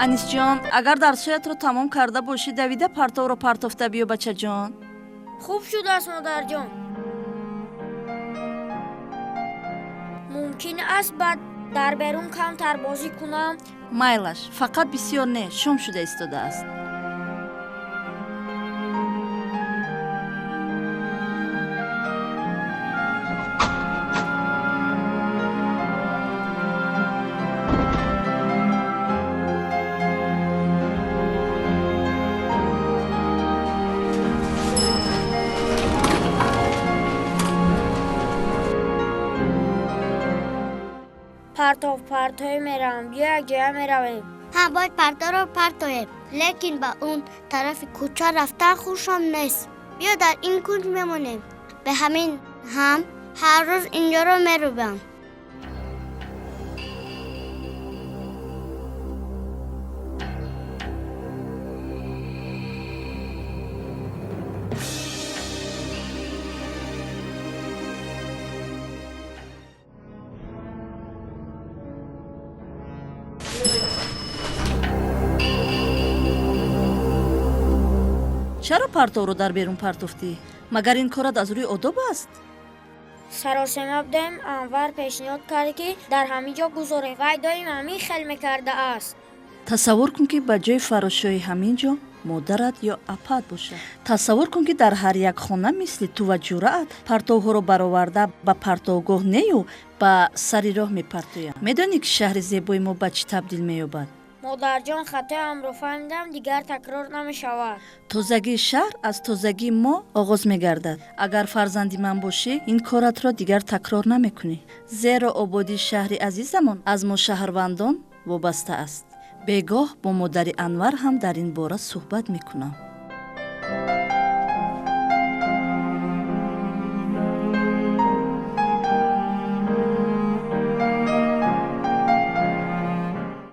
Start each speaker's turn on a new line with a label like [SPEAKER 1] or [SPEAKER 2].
[SPEAKER 1] Анисҷон, агар дарсҳоятро тамом карда бошӣ, давида партовро партофта биё, бачаҷон.
[SPEAKER 2] Хуб шудааст, модарҷон. Мумкин аст, баъд дар берун камтар бозӣ кунам?
[SPEAKER 1] Майлаш, фақат бисёр не, шом шуда истодааст.
[SPEAKER 2] Партов партоӣ меравам. Биё, якҷоя меравем.
[SPEAKER 3] Ҳа, бояд парторо партоем, лекин ба он тарафи кӯча рафтан хушам нест. Биё, дар ин кунҷ мемонем. Ба ҳамин ҳам ҳар рӯз инҷоро мерӯбам.
[SPEAKER 1] Чаро партовро дар берун партофтӣ? Магар ин корат аз рӯи одоб аст?
[SPEAKER 2] Саросема будем. Анвар пешниҳод кард, ки дар ҳамин ҷо гузорем. Вай доим ҳамин хел мекардааст.
[SPEAKER 1] Тасаввур кун, ки ба ҷои фарошои ҳамин ҷо модарат ё апаат бошад. Тасаввур кун, ки дар ҳар як хона мисли ту ва ҷӯраат партовҳоро бароварда ба партовгоҳ нею ба сари роҳ мепартоянд. Медонӣ, ки шаҳри зебои мо ба чӣ табдил меёбад?
[SPEAKER 2] Модарҷон, хатоямро фаҳмидам, дигар такрор намешавад.
[SPEAKER 1] Тозагии шаҳр аз тозагии мо оғоз мегардад. Агар фарзанди ман бошӣ, ин коратро дигар такрор намекунӣ, зеро ободии шаҳри азизамон аз мо, шаҳрвандон, вобаста аст. Бегоҳ бо модари Анвар ҳам дар ин бора суҳбат мекунам.